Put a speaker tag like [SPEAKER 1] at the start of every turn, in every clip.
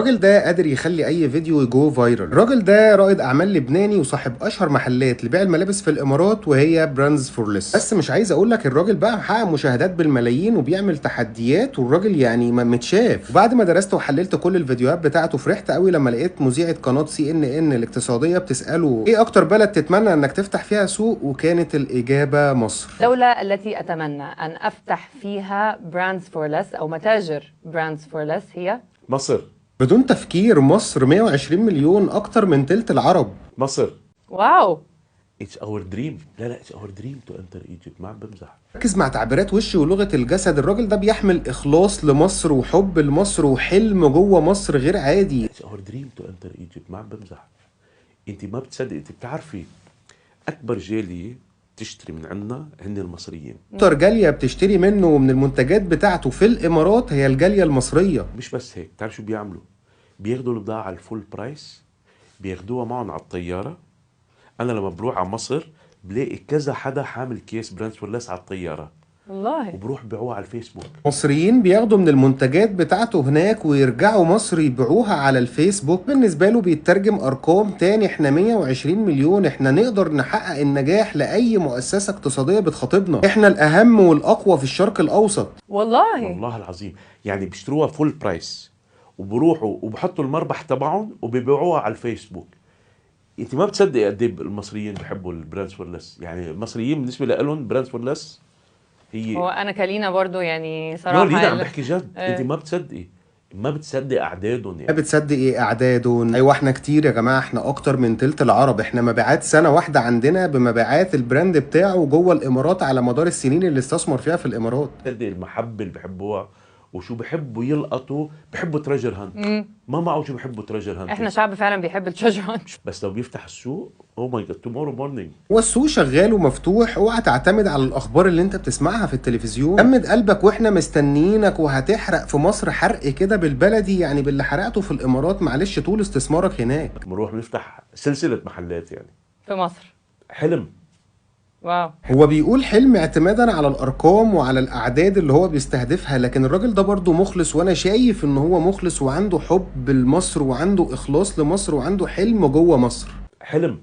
[SPEAKER 1] الراجل ده قادر يخلي اي فيديو ي go viral. الراجل ده رائد اعمال لبناني وصاحب اشهر محلات لبيع الملابس في الامارات وهي Brands For Less. بس مش عايز اقول لك الراجل بقى محقق مشاهدات بالملايين وبيعمل تحديات، والراجل يعني ما متشاف. وبعد ما درست وحللت كل الفيديوهات بتاعته فرحت قوي لما لقيت مذيعه قناة CNN الاقتصادية بتساله ايه اكتر بلد تتمنى انك تفتح فيها سوق، وكانت الاجابة مصر.
[SPEAKER 2] الدولة التي أتمنى أن أفتح فيها Brands For Less أو متاجر Brands For Less هي
[SPEAKER 3] مصر.
[SPEAKER 1] بدون تفكير مصر، 120 مليون، اكتر من تلت العرب.
[SPEAKER 3] مصر.
[SPEAKER 2] wow.
[SPEAKER 3] it's our dream. لا لا، it's our dream to enter Egypt. ما عم بمزح.
[SPEAKER 1] ركز مع تعبيرات وشه ولغة الجسد، الراجل ده بيحمل إخلاص لمصر وحب لمصر وحلم جوه مصر غير عادي.
[SPEAKER 3] it's our dream to enter Egypt. ما عم بمزح. انت ما بتصدق، انت بتعرفي اكبر جالية تشتري من عندنا هن المصريين.
[SPEAKER 1] أكتر جالية بتشتري منه ومن المنتجات بتاعته في الإمارات هي الجالية المصرية.
[SPEAKER 3] مش بس هيك، بتعرف شو بيعملوا؟ بياخذوا البضاعة على ال full price، بياخذوها معهم على الطياره. انا لما بروح على مصر بلاقي كذا حدا حامل كيس Brands For Less على الطياره.
[SPEAKER 2] والله.
[SPEAKER 3] وبروح بيعوها على الفيسبوك.
[SPEAKER 1] مصريين بياخدوا من المنتجات بتاعته هناك ويرجعوا مصر يبيعوها على الفيسبوك. بالنسبة له بيترجم أرقام تاني، احنا 120 مليون، احنا نقدر نحقق النجاح لأي مؤسسة اقتصادية بتخاطبنا، احنا الأهم والأقوى في الشرق الأوسط.
[SPEAKER 2] والله.
[SPEAKER 3] والله العظيم، يعني بيشتروها full price وبروحوا وبحطوا المربح تبعهم وبيبيعوها على الفيسبوك. انت ما بتصدق قد ايه المصريين بحبوا ال Brands For Less. يعني المصريين بالنسبة لهم Brands For Less هي
[SPEAKER 2] هو أنا كلينا برضو يعني
[SPEAKER 3] لا
[SPEAKER 2] صراحة
[SPEAKER 3] لينا عم بحكي جد.
[SPEAKER 2] إيه.
[SPEAKER 3] انت ما بتصدقي، ما بتصدق اعدادهم.
[SPEAKER 1] ما
[SPEAKER 3] يعني
[SPEAKER 1] بتصدق ايه اعدادهم؟ ايوه احنا كتير يا جماعه، احنا اكتر من تلت العرب. احنا مبيعات سنة واحدة عندنا بمبيعات ال brand بتاعه جوه الامارات على مدار السنين اللي استثمر فيها في الامارات.
[SPEAKER 3] بتصدق المحبة اللي بحبوها وشو بحبوا يلقطوا، بحبوا treasure hunt. ما معه شو بحبوا treasure hunt.
[SPEAKER 2] احنا شعب فعلا بيحب ال treasure hunt.
[SPEAKER 3] بس لو بيفتح السوق، oh my God، tomorrow morning.
[SPEAKER 1] هو السوق شغال ومفتوح، اوعى تعتمد على الاخبار اللي انت بتسمعها في التلفزيون. جمد قلبك واحنا مستنيينك، وهتحرق في مصر حرق كده بالبلدي، يعني باللي حرقته في الامارات معلش طول استثمارك هناك.
[SPEAKER 3] بنروح بنفتح سلسلة محلات يعني
[SPEAKER 2] في مصر.
[SPEAKER 3] حلم.
[SPEAKER 2] wow.
[SPEAKER 1] هو بيقول حلم اعتمادا على الارقام وعلى الاعداد اللي هو بيستهدفها، لكن الراجل ده برضه مخلص، وانا شايف ان هو مخلص وعنده حب لمصر وعنده اخلاص لمصر وعنده حلم جوه مصر.
[SPEAKER 3] حلم.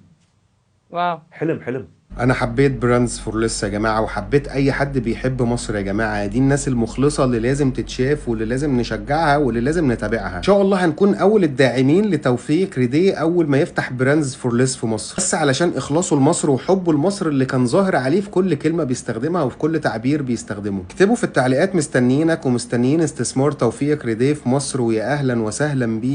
[SPEAKER 2] wow.
[SPEAKER 3] حلم حلم.
[SPEAKER 1] انا حبيت Brands For Less يا جماعه، وحبيت اي حد بيحب مصر يا جماعه. دي الناس المخلصه اللي لازم تتشاف واللي لازم نشجعها واللي لازم نتابعها. ان شاء الله هنكون اول الداعمين لتوفيق ريديه اول ما يفتح Brands For Less في مصر، بس علشان اخلاصه لمصر وحبه لمصر اللي كان ظاهر عليه في كل كلمة بيستخدمها وفي كل تعبير بيستخدمه. اكتبوا في التعليقات، مستنيينك ومستنيين استثمار توفيق ريديه في مصر، ويا اهلا وسهلا بيه.